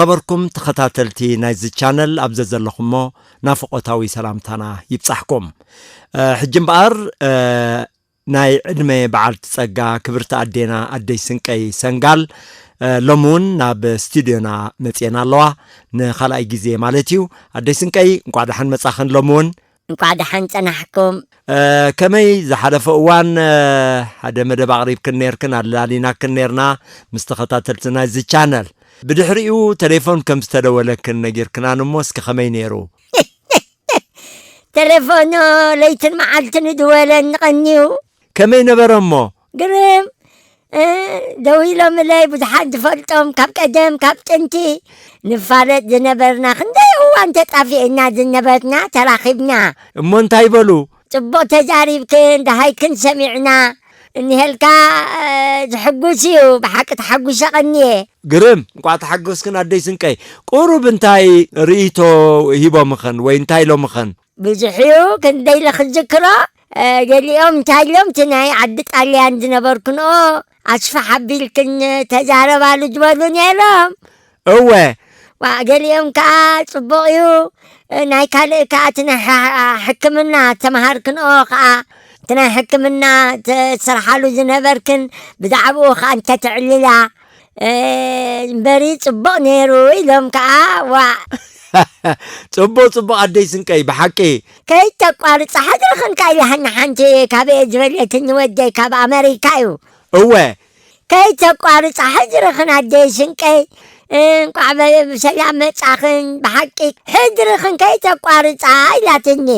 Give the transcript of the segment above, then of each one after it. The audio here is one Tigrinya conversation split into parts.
ነበርኩም ተኸታተልቲ ናይዚ ቻነል፣ ኣብ ዘዘለኹሞ ናፍቖታዊ ሰላምታና ይብጻሕኩም። እ፣ ሕጂ እምበኣር፣ እ፣ ናይ ዕድመ በዓልቲ ጸጋ ክብርቲ ኣዴና ኣደይ ስንቀይ ሰንጋል፣ እ፣ ሎሚ እውን ናብ ስቱድዮና መጺኤን ኣለዋ። ንኻልኣይ ግዜ ማለት እዩ። ኣደይ ስንቀይ፣ እንቋዕ ደሓን መጻኽን። ሎሚ እውን እንቋዕ ደሓን ጸናሕኩም። እ፣ ከመይ ዝሓለፈ እዋን፣ እ፣ ሓደ መደብ ኣቕሪብክን ነይርክን፣ ኣላሊናክን ነይርና ምስ ተኸታተልቲ ናይዚ ቻነል። ብድሕሪኡ ቴሌፎን ከም ዝተደወለክን ነጊርክናን እሞ፣ እስኪ ከመይ ነይሩ? ቴሌፎኖ ለይትን መዓልትን ይድወለኒ ቀንዩ። ከመይ ነበረ እሞ? ግርም፣ እ፣ ደዊሎምለይ ብዙሓት ዝፈልጦም ካብ ቀደም ካብ ጥንቲ ንፋለጥ ዝነበርና፣ ክንደይ እዋን ተጣፊእና ዝነበርና ተራኺብና። እሞ እንታይ በሉ? ጽቡቕ ተዛሪብክን ደሃይክን ሰሚዕና። እኒሄልካ፣ እ፣ ዝሕጉስ እዩ። ብሓቂ ተሓጉሰ ቀንየ። ግርም፣ እንቋዕ ተሓጎስክን ኣደይ ስንቀይ። ቁሩብ እንታይ ርእይቶ ሂቦምኽን ወይ እንታይ ኢሎምኽን? ብዙሕ እዩ፣ ክንደይ ኢለ ክዝክሮ። እ፣ ገሊኦም እንታይ ኢሎም፣ እቲ ናይ ዓዲ ጣልያን ዝነበርክንኦ ኣስፍሕ ኣቢልክን ተዛረባሉ ዝበሉ ነይሮም። እወ። ዋ፣ ገሊኦም ከኣ ጽቡቕ እዩ፣ እ፣ ናይ ካልእ ከኣ እቲ ናይ ሓ-፣ ሕክምና ተመሃርክንኦ ከኣ፣ እቲ ናይ ሕክምና ትሰርሓሉ ዝነበርክን ብዛዕባኡ ከኣ እንተትዕልላ፣ እ፣ እምበሪ ጽቡቕ ነይሩ ኢሎም ከኣ፣ ዋ። ጽቡቕ፣ ጽቡቕ ኣደይ ስንቀይ፣ ብሓቂ። ከይተቋርጻ ሕድርኽን ከኣ ኢላሃኒ ሓንቲ ካብ እየ ዝበለትኒ ወደይ ካብ ኣመሪካ እዩ። እወ። ከይተቋርጻ ሕድርኽን ኣደይ ስንቀይ፣ እንቋዕ በ-፣ ብሰላም መጻኽን፣ ብሓቂ ሕድርኽን ከይተቋርጻ ኢላትኒ።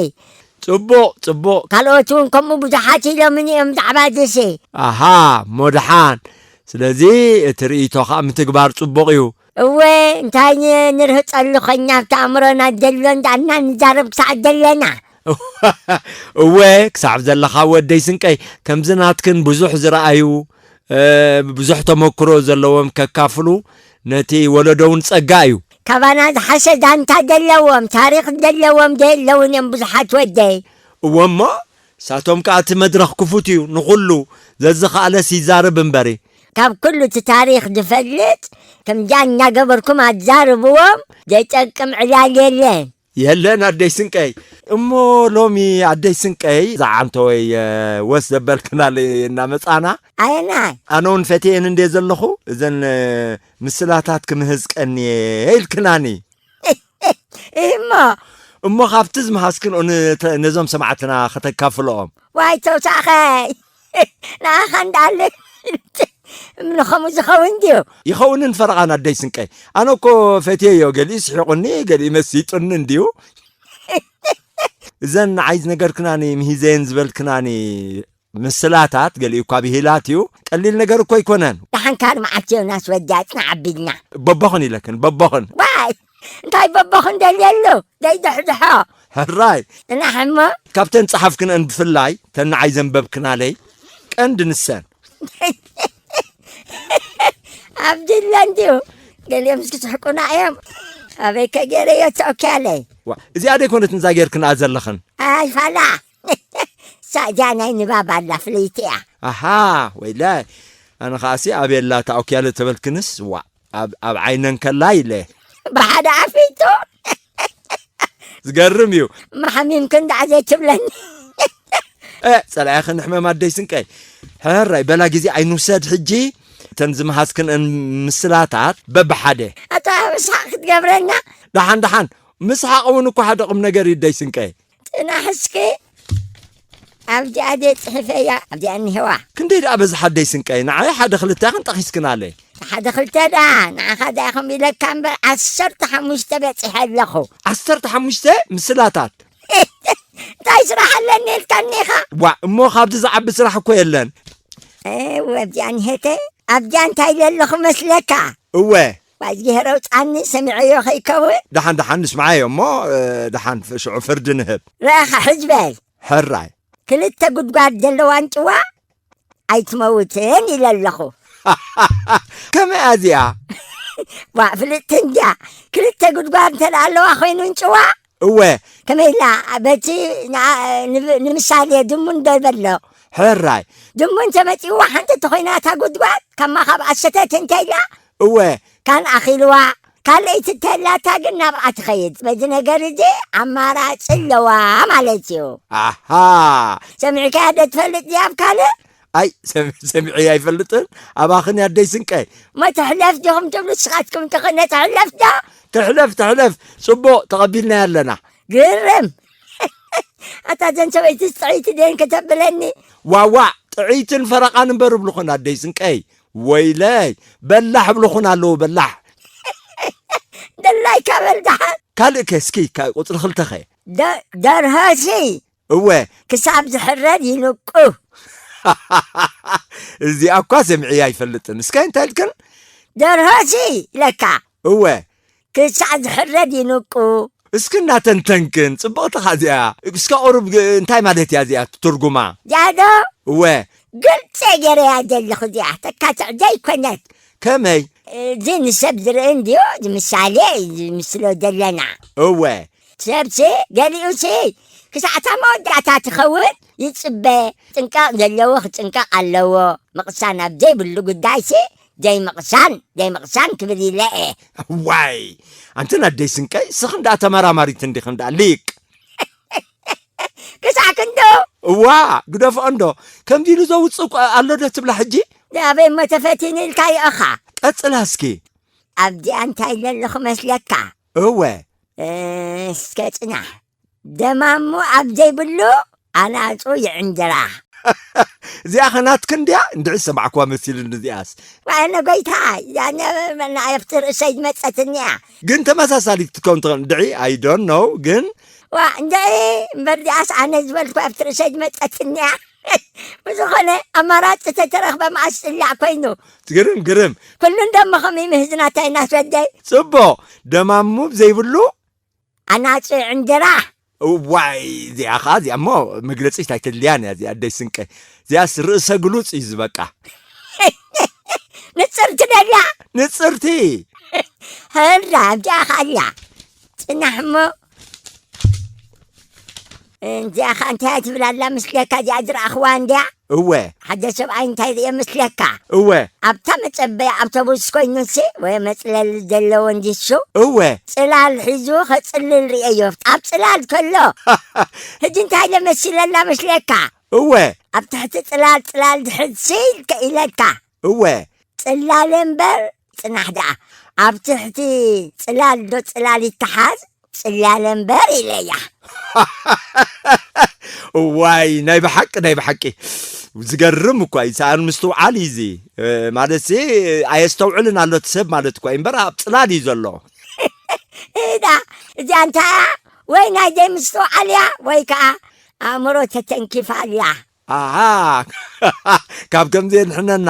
ጽቡቕ፣ ጽቡቕ። ካልኦት እውን ከምኡ ብዙሓት ኢሎምኒ እዮም ብዛዕባ ድሲ። ኣሃ፣ እሞ ደሓን። ስለዚ እቲ ርእይቶ ኸኣ ምትግባር ጽቡቕ እዩ። እወ፣ እንታይ ን-፣ ንርህጸሉ ኸኛ ኣብቲ ኣእምሮና ደሎ እንዳልና ንዛረብ ክሳዕ ደለና። እወ፣ ክሳዕ ዘለኻ ወደይ ስንቀይ፣ ከምዚ ናትክን ብዙሕ ዝረኣዩ፣ እ፣ ብዙሕ ተመክሮ ዘለዎም ከካፍሉ ነቲ ወለዶ እውን ጸጋ እዩ። ካባና ዝሓሸ ዛንታ ዘለዎም፣ ታሪኽ ዘለዎም ዶ የለውን እዮም ብዙሓት ወደይ? እወ እሞ፣ ንሳቶም ከኣ እቲ መድረኽ ክፉት እዩ፣ ንኹሉ ዘዝኸኣለስ ይዛረብ እምበሪ። ካብ ኩሉ እቲ ታሪኽ ዝፈልጥ፣ ከምዚኣ እናገበርኩም ኣዛርብዎም፣ ዘይጠቅም ዕላል የለን። የለን ኣደይ ስንቀይ። እሞ ሎሚ ኣደይ ስንቀይ፣ ዝዓንተወይ፣ እ፣ ወስ ዘበልክናለይ እናመጻና። ኣየናይ? ኣነ እውን ፈትየን እንደ ዘለኹ፣ እዘን፣ እ፣ ምስላታት ክምህዝ ቀንየ ኢልክናኒ። እሞ? እሞ ካብቲ ዝመሃዝክንኦ ን-፣ ተ-፣ ነዞም ሰማዕትና ከተካፍልኦም። ዋይ ተውሳኸይ። ንኣኻ እንዳለ ንኸምኡ ዝኸውን ድዩ? ይኸውንን ፈረቓን ኣደይ ስንቀይ። ኣነ እኮ ፈትየዮ፣ ገሊኡ ስሒቑኒ፣ ገሊኡ መሲጡኒ እንድዩ። እዘን ንዓይ ዝነገርክናኒ፣ ምሂዘየን ዝበልክናኒ ምስላታት፣ ገሊኡ እኳ ብሂላት እዩ። ቀሊል ነገር እኮ ኣይኮነን። ደሓን ካልእ መዓልቲ ዮናስ ወዲ ኣጽናዕ ኣቢልና። በቦኽን ኢለክን፣ በቦኽን። ዋይ፣ እንታይ በቦኽን ደልየሉ? ዘይድሕድሖ። ሕራይ። ጽናሕ እሞ። ካብተን ጸሓፍክንአን ብፍላይ፣ ተን ንዓይ ዘንበብክናለይ፣ ቀንዲ ንሰን። ኣብዲላ እንድዩ። ገሊኦም እስኪ ስሕቁና እዮም። ኣበይ ከገይረዮ ተኦኪያለይ? ዋ፣ እዚኣ ደይኮነት ንዛ ጌርክንኣ ዘለኽን? ኣይ፣ ፋላ። እሳ እዚኣ ናይ ንባብ ኣላ፣ ፍልይቲ እያ። ኣሃ፣ ወይለ። ኣነ ኸኣሲ ኣበየላ ተኣኪያለ ተበልክንስ፣ ዋ፣ ኣብ፣ ኣብ ዓይነን ከላ ኢለ። ብሓደ ኣፊቱ። ዝገርም እዩ። እሞ ሓሚምክን ደኣ ዘይትብለኒ። እ፣ ጸላኢኽን ሕመም ኣደይ ስንቀይ። ሕራይ በላ ግዜ ኣይንውሰድ ሕጂ። እተን ዝመሃዝክንአን ምስላታት በብሓደ። ኣታ ምስሓቕ ክትገብረና? ደሓን፣ ደሓን። ምስሓቕ እውን እኮ ሓደ ቁም ነገር እዩ ኣደይ ስንቀይ። ጽናሕ እስኪ። ኣብዚኣ ድየ ጽሒፈያ? ኣብዚኣ እኒሄዋ። ክንደይ ደኣ በዝሓ ኣደይ ስንቀይ? ንዓይ ሓደ ክልተ ኢኽን ጠቒስክናለይ። ሓደ ክልተ ደኣ፣ ንዓኻ ደኣ ኢኹም ኢለካ እምበር፣ ዓሰርተ ሓሙሽተ በጺሐ ኣለኹ። ዓሰርተ ሓሙሽተ ምስላታት? እንታይ ስራሕ ኣለኒ ኢልካኒ ኢኻ? ዋእ፣ እሞ ካብዚ ዝዓቢ ስራሕ እኮ የለን። እወ፣ ኣብዚኣ እኒሄተ። ኣብዚኣ እንታይ ኢለ ኣለኹ መስለካ? እወ። ዋ፣ እግዚኣብሔር ኣውጽኣኒ፣ ሰሚዐዮ ከይከውን። ደሓን፣ ደሓን፣ ንስምዓዮ እሞ፣ እ፣ ደሓን፣ ፍ-፣ ሽዑ ፍርዲ ንህብ። ረኣኻ፣ ሕጅ በል። ሕራይ። ክልተ ጉድጓድ ዘለዋ ኣንጭዋ ኣይትመውትን ኢለ ኣለኹ። ከመይ እያ እዚኣ? ዋ፣ ፍልጥቲ እንድያ። ክልተ ጉድጓድ እንተ ደኣ ኣለዋ ኮይኑ ኣንጭዋ፣ እወ። ከመይ ኢላ በቲ ንዓ-፣ ንብ-፣ ንምሳሌ ድሙ እንዶ በሎ። ሕራይ። ድሙ እንተ መጺእዋ ሓንቲ እንተኾይና እታ ጉድጓድ፣ ካብ ማኻብ ኣሰተት እንተ ኢላ፣ እወ። ካን ኣኺልዋ፣ ካልኣይቲ ተላታ ግን ናብኣ ትኸይድ። በዚ ነገር እዚ ኣማራጺ ኣለዋ ማለት እዩ። ኣሃ! ሰሚዕካያ ዶ ትፈልጥ ድያ ኣብ ካልእ? ኣይ፣ ሰሚ-፣ ሰሚዐያ ኣይፈልጥን። ኣባኽን ኣደይ ስንቀይ። እሞ ትሕለፍ ዲኹም ትብሉ ንስኻትኩም ትኽእለ ትሕለፍ ዶ? ትሕለፍ፣ ትሕለፍ። ጽቡቕ፣ ተቐቢልናያ ኣለና። ግርም። ኣታ ዘን ሰበይቲ ጥዕይቲ ደን ከተብለኒ። ዋዋ፣ ጥዕይትን ፈረቓን እምበር እብልኹን ኣደይ ስንቀይ። ወይለይ፣ በላሕ እብልኹን ኣለዉ፣ በላሕ። ደላይካ በል ደሓን። ካልእ ከ እስኪ፣ ካ-፣ ቁጽሪ ክልተ ኸ? ደ-፣ ደርሆሲ እወ። ክሳብ ዝሕረድ ይንቁ። እዚኣ እኳ ሰሚዐያ ኣይፈልጥን። እስከ እንታይ ኢልክን? ደርሆሲ ኢለካ። እወ። ክሳዕ ዝሕረድ ይንቁ። እስኪ እናተንተንክን፣ ጽብቕቲ ኸኣ እዚኣ። እስከ ቁሩብ ግ-፣ እንታይ ማለት እያ እዚኣ ትርጉማ? እዚኣ ዶ? እወ። ግልጺ ገይረያ ዘለኹ እዚኣ። ተካትዕ ዘይኮነት። ከመይ? እዚ ንሰብ ዝርኢ እንድዩ፣ እዚ ምሳሌ እዩ ዝምስሎ ዘለና። እወ። ሰብሲ ገሊኡሲ ክሳዕታ መወዳእታ ትኸውን ይጽበ። ጥንቃቕ ዘለዎ ክጥንቀቕ ኣለዎ። ምቕሳን ኣብ ዘይብሉ ጉዳይሲ ዘይምቕሳን፣ ዘይምቕሳን ክብል ኢለ እየ። ዋይ! ኣንቲ ኣደይ ስንቀይ፣ ስኽን ደኣ ተመራማሪት እንዲኽን ደኣ ሊቅ። ክሳዕ ክንዶ? እዋ፣ ግደፍኦ እንዶ። ከምዚ ኢሉ ዘውጽእ እኮ ኣሎ ዶ ትብላ ሕጂ? ኣበይ እሞ ተፈቲኑ ኢልካዮ ኢኻ? ቀጽላ እስኪ። ኣብዚኣ እንታይ ዘሎ ክመስለካ? እወ። እስከ ጽናሕ። ደማሙ ኣብ ዘይብሉ ኣናጹ ይዕንድራ። እዚኣ ኸ ናትክን ድያ? እንድዒ ዝሰማዕክዋ መሲሉኒ እዚኣስ። ዋይ፣ ኣነ ጎይታ፣ እዛ ነ-፣ መና ኣብቲ ርእሰይ ዝመጸትኒ እያ። ግን ተመሳሳሊት ክትከውን ትኽእል። እንድዒ፣ I don't know፣ ግን ዋ፣ እንድዒ እምበር እዚኣስ ኣነ ዝበልኩ ኣብቲ ርእሰይ ዝመጸትኒ እያ። ብዝኾነ፣ ኣማራጺ ተተረኽበ መዓስ ጽላእ ኮይኑ። ግርም፣ ግርም። ኩሉ እንደሞ ኸም ይምህዝና እንታይ እናስወደይ። ጽቡቕ፣ ደማሙ ዘይብሉ ኣናጺ ዕንጀራ። እዋይ፣ እዚኣ ኸዓ፣ እዚኣ እሞ መግለጺ ኣይተድልያን እያ፣ እዚኣ ኣደይ ስንቀ። እዚኣስ ርእሰ ግሉጽ እዩ ዝበቃ። ንጽርቲ ደላ። ንጽርቲ። ህራ፣ ኣብዚኣ ኸዓ ኣላ። ጽናሕ እሞ። እዚኣ ኸዓ እንታይ እያ ትብል ኣላ ምስለካ፣ እዚኣ ዝረኣኽዋ እንድያ? እወ። ሓደ ሰብኣይ እንታይ ርእየ ምስለካ? እወ። ኣብታ መጸበያ ኣውቶቡስ ኮይኑሲ፣ ወይ መጽለሊ ዘለዎ እንዲሱ? እወ። ጽላል ሒዙ ኸጽልል ርእየዮ። ኣብ ጽላል ከሎ። ሕጂ እንታይ ኢለ መሲለላ መስለካ? እወ። ኣብ ትሕቲ ጽላል፣ ጽላል ድሕዝሲ ኢልከ-፣ ኢለካ። እወ። ጽላለ እምበር ጽናሕ ደኣ። ኣብ ትሕቲ ጽላል ዶ ጽላል ይተሓዝ? ጽላለ እምበር ኢለያ። እዋይ፣ ናይ ብሓቂ፣ ናይ ብሓቂ። ዝገርም እኳ እዩ። ሰኣን ምስትውዓል እዩ እዚ። እ፣ ማለትሲ፣ ኣየስተውዕልን ኣሎ እቲ ሰብ ማለት እኳ እዩ። እምበር ኣብ ጽላል እዩ ዘሎ። እዳ፣ እዚኣ እንታይ እያ? ወይ ናይ ዘይምስትውዓል እያ፣ ወይ ከኣ ኣእምሮ ተተንኪፋ ኣላ። ኣሃ፣ ካብ ከምዚ የድሕነና።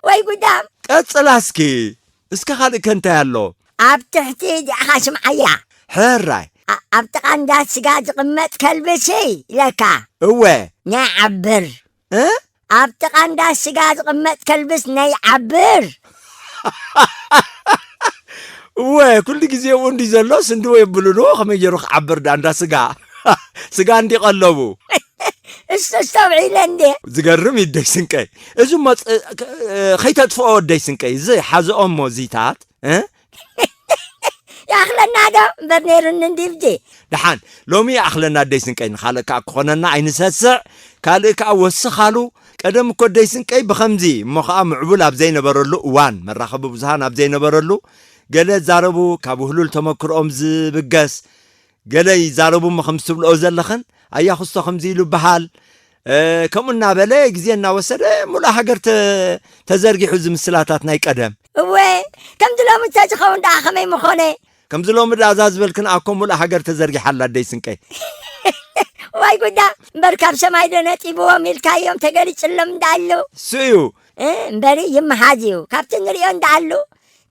ወይ ጉዳም። ቀጽላ እስኪ። እስከ ካልእ ከ እንታይ ኣሎ? ኣብ ትሕቲ እዚኣኻ ስምዓያ። ሕራይ። ኣ-፣ ኣብ ጥቓ እንዳ ስጋ ዝቕመጥ ከልብሲ ኢለካ። እወ። ናይ ዓብር። እ? ኣብ ጥቓ እንዳ ስጋ ዝቕመጥ ከልብስ ናይ ዓብር። እወ፣ ኩሉ ግዜ ኣብኡ እንዲ ዘሎ ስንድዎ የብሉን። ከመይ ገይሩ ክዓብር ደኣ እንዳ ስጋ? ስጋ እንዲ ቀለቡ። እሱ ኣስተውዒለ እንዴ? ዝገርም እዩ ኣደይ ስንቀይ። እዚ እሞ ፅ-፣ ኸ-፣ ኸይተጥፍኦ ኣደይ ስንቀይ። እዚ ሓዝኦ እሞ እዚታት፣ እ? ይኣኽለና ዶ እምበር ነይሩኒ እንዲ ብጂ። ደሓን፣ ሎሚ ይኣኽለና ኣደይ ስንቀይ። ንኻልእ ከኣ ክኾነና ኣይንሰስዕ። ካልእ ከኣ ወስኻሉ። ቀደም እኮ ኣደይ ስንቀይ ብኸምዚ፣ እሞ ኸኣ ምዕቡል ኣብ ዘይነበረሉ እዋን፣ መራኸቢ ብዙሃን ኣብ ዘይነበረሉ፣ ገለ ይዛረቡ፣ ካብ ውህሉል ተመክሮኦም ዝብገስ፣ ገለ ይዛረቡ እሞ ከምዚ ትብልኦ ዘለኽን፣ ኣያ ክስቶ ከምዚ ኢሉ በሃል፣ እ፣ ከምኡ እናበለ ግዜ እናወሰደ ሙሉእ ሃገር ተ-፣ ተዘርጊሑ እዚ ምስላታት ናይ ቀደም። እወ፣ ከምዚ ሎሚ እንተዝኸውን ደኣ ከመይ ምኾነ? ከምዚ ሎሚ ደኣ እዛ ዝበልክን ኣኮ ሙሉእ ሃገር ተዘርጊሓ ኣላ ኣደይ ስንቀይ። ዋይ ጉዳ፣ እምበር ካብ ሰማይ ዶ ነጢብዎም ኢልካዮም ተገሊጽሎም እንዳ ኣለዉ? እሱ እዩ። እ፣ እምበሪ ይመሃዝ እዩ። ካብቲ ንሪኦ እንዳ ኣሉ፣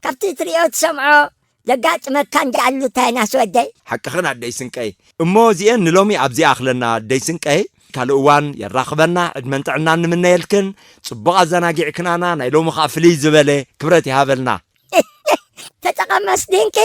ካብቲ ትሪኦ ትሰምዖ፣ ዘጋጥመካ እንዳ ኣሉ እንታይ ናስ ወደይ? ሓቅኽን ኣደይ ስንቀይ። እሞ እዚኤን ንሎሚ ኣብዚኣ ኣኽለና ኣደይ ስንቀይ። ካልእ እዋን የራኽበና፣ ዕድመን ጥዕናን ንምነየልክን። ጽቡቕ ኣዘናጊዕክናና፣ ናይ ሎሚ ኸኣ ፍልይ ዝበለ ክብረት ይሃበልና። ተጠቐመስ ድንቂ።